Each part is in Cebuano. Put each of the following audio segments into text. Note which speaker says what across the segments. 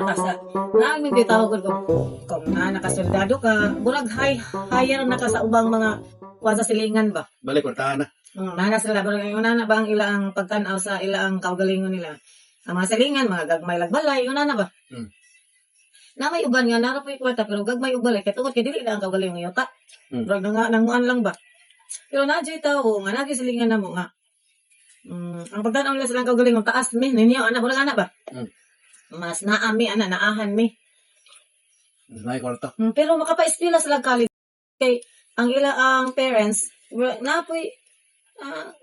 Speaker 1: Sa naang gitawag ko kung na nakasoldado ka, murag higher na ka sa ubang mga kuan sa silingan ba.
Speaker 2: Balik kwartahan na.
Speaker 1: Nana sila pero yung nana ba ang ilaang pagtan-aw sa ilaang kaugalingon nila. Ang mga silingan, mga gagmay lagbalay, yun na ba? Na may uban nga nara po'y kwarta pero gagmay og balay kay tungod kay dili na ang kaugalingon yuta. Murag na nga nanguan lang ba. Pero naa jud tawo nga naa silingan namo nga. Ang pagtan-aw nila sa ilang kaugalingon taas mi ninyo ana murag ana ba? Mas naa mi ana naahan mi.
Speaker 2: Mas may kwarta.
Speaker 1: Pero makapa-eskwela sila college kay ang ila ang parents na po'y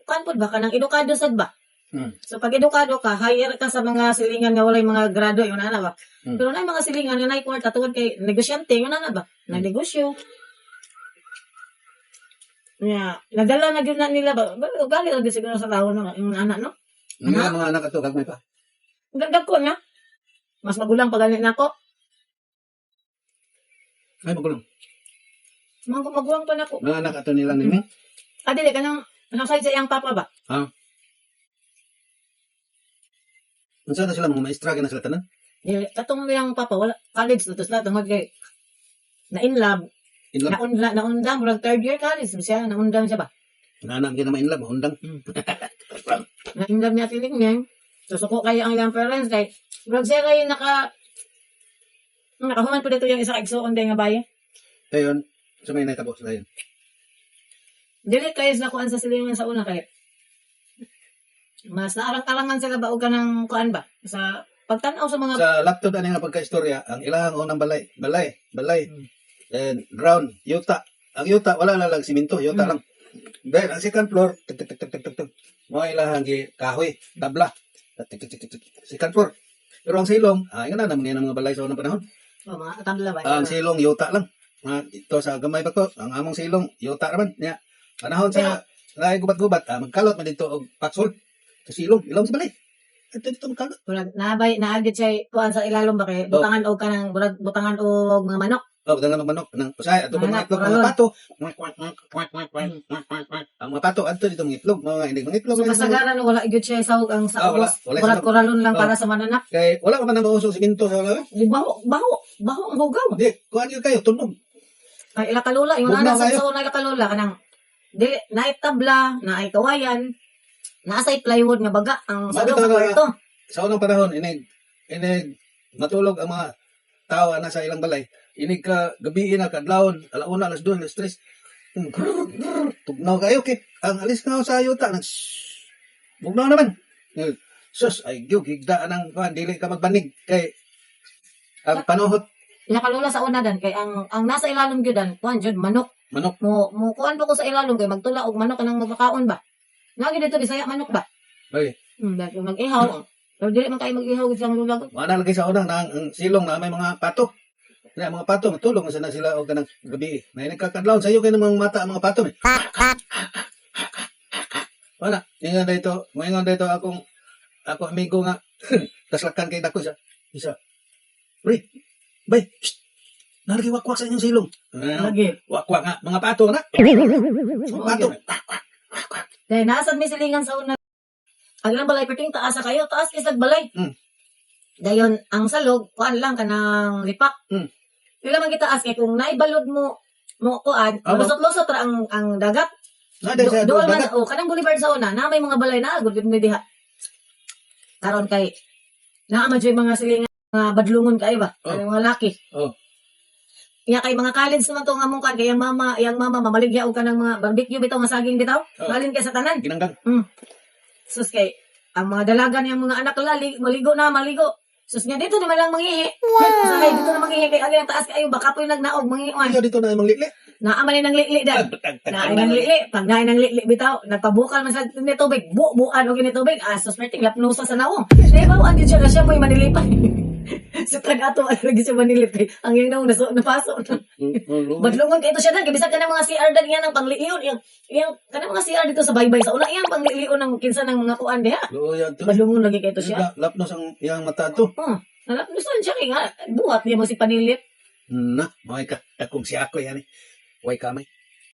Speaker 1: kuan pod ba kanang edukado sad ba? So pag edukado ka, higher ka sa mga silingan nga walay mga grado yun ana ba? Pero na mga silingan nga naay kwarta tungod kay negosyante yun ana ba? Nagnegosyo. Ya, nadala na gyud na nila ba? Ugali ra gyud siguro sa tao no, yung anak no.
Speaker 2: Ang ilang mga anak ato gagmay pa.
Speaker 1: Gagdag ko na. Mas magulang pa gani nako.
Speaker 2: Ay magulang.
Speaker 1: Mga magulang pa nako.
Speaker 2: Mga anak ato nila nini.
Speaker 1: Ah, dili kanang nasa sa iyang papa ba?
Speaker 2: Ha? Unsa na sila mga maestra na sila tanan?
Speaker 1: Dili katong iyang papa wala college na to sila tungod kay na in love,
Speaker 2: In love.
Speaker 1: naundang naundang murag third year college siya, naundang siya ba?
Speaker 2: Nana ang ginama in love, undang.
Speaker 1: Na in love niya tiling niya. Susuko kayo ang iyang parents kay murag siya kay nakahuman po dito yung isa ka igsuon day nga baye.
Speaker 2: Dayon, sa may naitabo sila yun.
Speaker 1: Dili kayo sa kuan sa silingan sa una kay mas naarang-arangan sila ba og kanang kuan ba sa pagtan-aw sa mga
Speaker 2: Sa laptop ani nga pagkaistorya, ang ilahang unang balay, balay, balay. Then ground, yuta. Ang yuta wala na lang simento, yuta lang. Then ang second floor, tuk tuk tuk tuk tuk tuk, tuk. Mo ilahang gi kahoy, tabla. Tuk tuk tuk tuk tuk. Second floor. Pero ang silong, nga na naman ang mga balay sa unang panahon.
Speaker 1: Oh, mga tabla ba?
Speaker 2: Ang silong yuta lang. Mga ito sa gamay ba ko, ang among silong yuta raman. Nya panahon sa lahi gubat-gubat, magkalot man dito og paksol. Sa silong, ilong sa balay. Ito dito magkalot.
Speaker 1: Murag nabay naagid siya kuan sa ilalom ba kay butangan og kanang murag butangan og mga manok.
Speaker 2: Oh, butangan og manok nang usahay ato
Speaker 1: Mga
Speaker 2: mga itlog, mga
Speaker 1: kuralon.
Speaker 2: pato. Ang mga pato adto dito mga itlog, mga hindi mga itlog.
Speaker 1: So kasagaran wala gyud siya sahog ang sa
Speaker 2: Ah, wala.
Speaker 1: ubos.
Speaker 2: Wala
Speaker 1: Murag
Speaker 2: sahog.
Speaker 1: kuralon lang
Speaker 2: Oh.
Speaker 1: para sa mananak.
Speaker 2: Kay wala pa man ang mauso simento sa wala.
Speaker 1: Di baho baho baho ang hugaw.
Speaker 2: Di, kuan gyud kayo tunog.
Speaker 1: Kay ila kalula yung
Speaker 2: Bugnaw
Speaker 1: ana sa
Speaker 2: kayo.
Speaker 1: sa una ila kalula kanang dili naay tabla, naay kawayan, naa say plywood nga baga ang
Speaker 2: Mao
Speaker 1: sa sa
Speaker 2: bitaw nga-
Speaker 1: kwarto.
Speaker 2: Sa unang panahon inig inig matulog ang mga tao na sa ilang balay. Inig ka gabi na kadlawon, alauna, alas 2, alas 3. Tugnaw kayo kay ang alis nga sa yuta nag bugnaw naman. Sus ay gyud higda ang kuan dili ka magbanig kay ang panuhot
Speaker 1: Ila kalula sa una dan kay ang nasa ilalom gyud dan kuan jud manok.
Speaker 2: manok.
Speaker 1: Mo mo kuan pa ko sa ilalom kay magtula og manok kanang magpakaon ba. Lagi dito Bisaya manok ba.
Speaker 2: Ay,
Speaker 1: Dahil mag-ihaw. Pero dili man kayo mag-ihaw gid siyang lulag.
Speaker 2: wala lagi sa unang na ang silong na may mga pato. Na mga pato matulog na sana sila og kanang gabi. May nagkakadlawon sa iyo kay mga mata ang mga pato. Eh. Wala, ingon dito, moingon dito akong ako amigo nga taslakan kay dako siya. Isa. Pre, bay, shh. Nalagi wakwak sa inyong silong. Ah,
Speaker 1: Lagi.
Speaker 2: wakwak nga, mga pato na. Mga pato.
Speaker 1: Dahil nasa may silingan sa una. Ang ilang balay perting taas sa kayo, taas kay sa balay. Dayon ang salog kuan lang kanang lipak. Ila man gitaas kay kung naibalod mo mo kuan, lusot-lusot ra ang dagat.
Speaker 2: Na dahil sa
Speaker 1: Dool man
Speaker 2: dagat.
Speaker 1: oh, kanang boulevard sa una, na may mga balay na gud gud mi diha. Karon kay naa man jud mga silingan mga badlungon kayo ba?
Speaker 2: Oh.
Speaker 1: Ang mga laki.
Speaker 2: Oh.
Speaker 1: Iya kay mga college naman to nga mong kan kay yang mama mamaligya og kanang mga barbecue bitaw nga saging bitaw.
Speaker 2: Oh.
Speaker 1: Malin kay sa tanan.
Speaker 2: Ginanggang.
Speaker 1: Sus kay ang mga dalaga niyang mga anak lali maligo na maligo. Sus nga dito naman lang mangihi. Wow. Ay, dito na mangihi kay ang taas kayo baka po yung nagnaog mangiwan.
Speaker 2: Ayaw dito na imong likli.
Speaker 1: Naa man nang lili dan. Naa nang lili, pag naa nang lili bitaw, nagpabukal man sa ni tubig, bubuan og ni tubig, ah sus perting lapnusa sa naong. Di ba ang gyud siya na siya mo'y manilipay. Sa tag ato ay lagi siya manilipay. Ang iyang naong naso napaso. Badlungon kay ito siya dan kay bisag kanang mga CR dan yan ang pangliion yang yang kanang mga CR dito sa baybay sa una iyang pangliion ng kinsa ng mga kuan diha.
Speaker 2: Luoy to.
Speaker 1: Badlungon lagi kay ito siya.
Speaker 2: Lapnos ang iyang mata to.
Speaker 1: Oh, nalapnusan siya kay nga buhat niya mo si panilip.
Speaker 2: Na, mga ka, akong si ako yan eh. Way kamay.